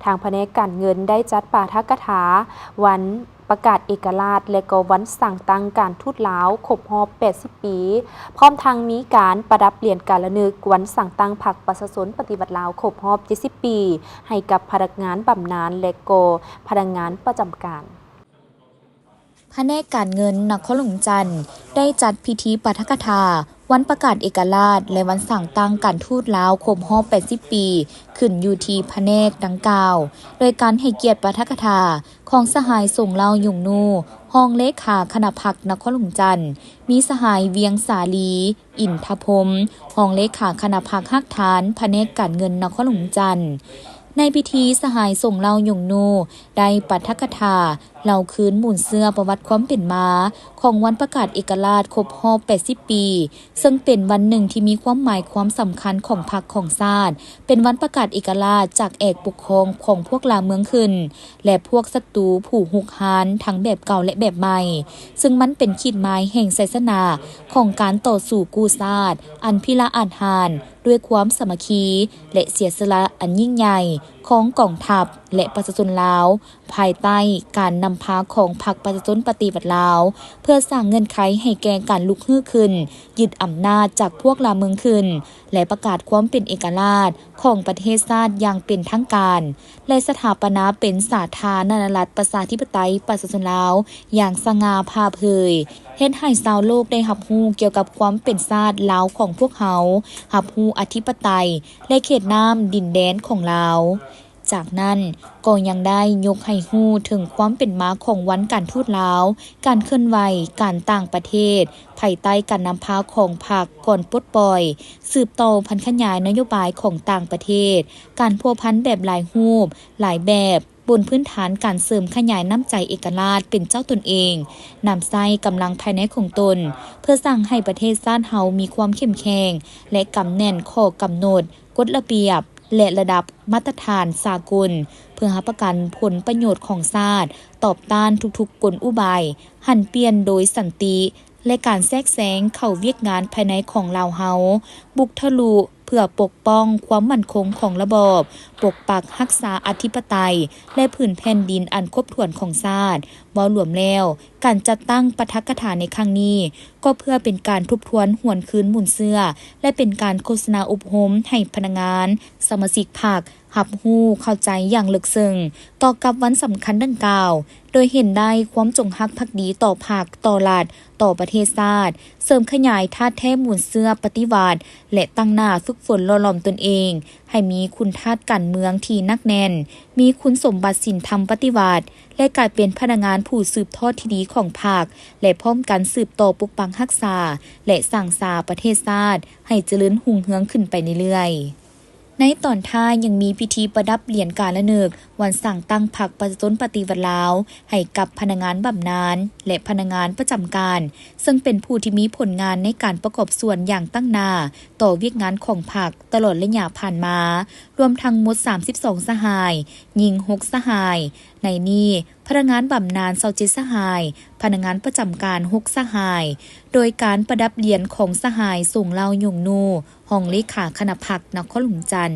ທາງພະແນກການເງິນໄດ້ຈັດປາຖະກະຖາວັນປະກາດເອກະລາດ ແລະ ກໍວັນສ້າງຕັ້ງການທູດລາວຄົບຮອບແປດສິບປີ, ພ້ອມທັງມີການປະດັບຫຼຽນການລະນຶກວັນສ້າງຕັ້ງພັກປະຊາຊົນປະຕິວັດລາວຄົບຮອບເຈັດສິບປີ ໃຫ້ກັບພະນັກງານບຳນານ ແລະ ກໍພະນັກງານປະຈຳການ. ພະແນກການເງິນນະຄອນຫຼວງວຽງຈັນ ໄດ້ຈັດພິທີປາຖະກະຖາວັນປະກາດເອກະລາດ ແລະ ວັນສ້າງຕັ້ງການທູດລາວຄົບຮອບແປດສິບປີ ຂຶ້ນຢູ່ທີ່ພະແນກດັ່ງກ່າວ, ໂດຍການໃຫ້ກຽດປາຖະກະຖາຂອງສະຫາຍ ສົງເລົາ ຍົງນູ ຮອງເລຂາຄະນະພັກນະຄອນຫຼວງວຽງຈັນ, ມີສະຫາຍ ວຽງສາລີ ອິນທະພົມ ຮອງເລຂາຄະນະພັກຮາກຖານພະແນກການເງິນນະຄອນຫຼວງວຽງຈັນ. ໃນພິທີ, ສະຫາຍ ສົງເລົາ ຍົງນູ ໄດ້ປາຖະກະຖາເລົ່າຄືນມູນເຊື້ອປະຫວັດຄວາມເປັນມາຂອງວັນປະກາດເອກະລາດຄົບຮອບແປດສິບປີ, ເຊິ່ງເປັນວັນໜຶ່ງທີ່ມີຄວາມໝາຍຄວາມສຳຄັນຂອງພັກຂອງຊາດ, ເປັນວັນປະກາດເອກະລາດຈາກແອກປົກຄອງຂອງພວກລ່າເມືອງຂຶ້ນ ແລະ ພວກສັດຕູຜູ້ຮຸກຮານທັງແບບເກົ່າ ແລະ ແບບໃໝ່, ເຊິ່ງມັນເປັນຂີດໝາຍແຫ່ງໄຊຊະນະຂອງການຕໍ່ສູ້ກູ້ຊາດອັນພິລະອາດຫານ ດ້ວຍຄວາມສາມັກຄີ ແລະ ເສຍສະຫຼະອັນຍິ່ງໃຫຍ່ຂອງກອງທັບ ແລະ ປະຊາຊົນລາວ, ພາຍໃຕ້ການນຳພາຂອງພັກປະຊາຊົນປະຕິວັດລາວ ເພື່ອສ້າງເງື່ອນໄຂໃຫ້ແກ່ການລຸກຮືຂຶ້ນ, ຍຶດອຳນາດຈາກພວກລ່າເມືອງຂຶ້ນ ແລະ ປະກາດຄວາມເປັນເອກະລາດຂອງປະເທດຊາດຢ່າງເປັນທາງການ ແລະ ສະຖາປະນາເປັນສາທາລະນະລັດປະຊາທິປະໄຕປະຊາຊົນລາວຢ່າງສະຫງ່າຜ່າເຜີຍ, ເຮັດໃຫ້ຊາວໂລກໄດ້ຮັບຮູ້ກ່ຽວກັບຄວາມເປັນຊາດລາວຂອງພວກເຮົາ, ຮັບຮູ້ອະທິປະໄຕ ແລະ ເຂດນ້ຳດິນແດນຂອງລາວ. ຈາກນັ້ນກໍຍັງໄດ້ຍົກໃຫ້ຮູ້ເຖິງຄວາມເປັນມາຂອງວັນການທູດລາວ, ການເຄື່ອນໄຫວການຕ່າງປະເທດ ພາຍໃຕ້ການນຳພາຂອງພັກກ່ອນປົດປ່ອຍ, ສືບຕໍ່ຜັນຂະຫຍາຍນະໂຍບາຍຂອງຕ່າງປະເທດ, ການພົວພັນແບບຫຼາຍຮູບ, ຫຼາຍແບບ, ບົນພື້ນຖານການເສີມຂະຫຍາຍນ້ຳໃຈເອກະລາດເປັນເຈົ້າຕົນເອງ, ນຳໃຊ້ກຳລັງພາຍໃນຂອງຕົນ ເພື່ອສ້າງໃຫ້ປະເທດຊາດເຮົາມີຄວາມເຂັ້ມແຂງ ແລະ ກຳແໜ້ນຂໍ້ກຳນົດ, ກົດລະບຽບ ແລະ ລະດັບມາດຕະຖານສາກົນ ເພື່ອຮັບປະກັນຜົນປະໂຫຍດຂອງຊາດ, ຕອບຕ້ານທຸກໆກົນອຸບາຍ ຫັນປ່ຽນໂດຍສັນຕິ ແລະ ການແຊກແຊງເຂົ້າວຽກງານພາຍໃນຂອງລາວເຮົາ, ບຸກທະລຸເພື່ອປົກປ້ອງຄວາມໝັ້ນຄົງຂອງລະບອບ, ປົກປັກຮັກສາອະທິປະໄຕ ແລະ ຜືນແຜ່ນດິນອັນຄົບຖ້ວນຂອງຊາດ. ເວົ້າລວມແລ້ວ, ການຈັດຕັ້ງປາຖະກະຖາໃນຄັ້ງນີ້ ກໍເພື່ອເປັນການທົບທວນຫວນຄືນມູນເຊື້ອ ແລະ ເປັນການໂຄສະນາອົບຮົມໃຫ້ພະນັກງານ, ສະມາຊິກພັກ ຮັບຮູ້ເຂົ້າໃຈຢ່າງເລິກເຊິ່ງຕໍ່ກັບວັນສຳຄັນດັ່ງກ່າວ, ໂດຍເຫັນໄດ້ຄວາມຈົງຮັກພັກດີຕໍ່ພັກ, ຕໍ່ລັດ, ຕໍ່ປະເທດຊາດ, ເສີມຂະຫຍາຍທາດແທ້ມູນເຊື້ອປະຕິວັດ ແລະ ຕັ້ງໜ້າຝຶກຝົນຫຼໍ່ຫຼອມຕົນເອງໃຫ້ມີຄຸນທາດການເມືອງທີ່ໜັກແໜ້ນ, ມີຄຸນສົມບັດສິນທຳປະຕິວັດ ແລະ ກາຍເປັນພະນັກງານຜູ້ສືບທອດທີ່ດີຂອງພັກ ແລະ ພ້ອມກັນສືບຕໍ່ປົກປັກຮັກສາ ແລະ ສ້າງສາປະເທດຊາດໃຫ້ຈະເລີນຮຸ່ງເຮືອງຂຶ້ນໄປເລື້ອຍໆ. ໃນຕອນທ້າຍຍັງມີພິທີປະດັບຫຼຽນການລະນຶກວັນສ້າງຕັ້ງພັກປະຊາຊົນປະຕິວັດລາວ ໃຫ້ກັບພະນັກງານບຳນານ ແລະ ພະນັກງານປະຈຳການ, ເຊິ່ງເປັນຜູ້ທີ່ມີຜົນງານໃນການປະກອບສ່ວນຢ່າງຕັ້ງໜ້າຕໍ່ວຽກງານຂອງພັກຕະຫຼອດໄລຍະຜ່ານມາ, ລວມທັງໝົດສາມສິບສອງສະຫາຍ, ຍິງຫົກສະຫາຍ. ໃນນີ້, ພະນັກງານບຳນານຊາວເຈັດສະຫາຍ, ພະນັກງານປະຈຳການຫົກສະຫາຍ, ໂດຍການປະດັບຫຼຽນຂອງສະຫາຍ ສົງເລົາ ຍົງນູ ຮອງເລຂາຄະນະພັກນະຄອນຫຼວງວຽງຈັນ.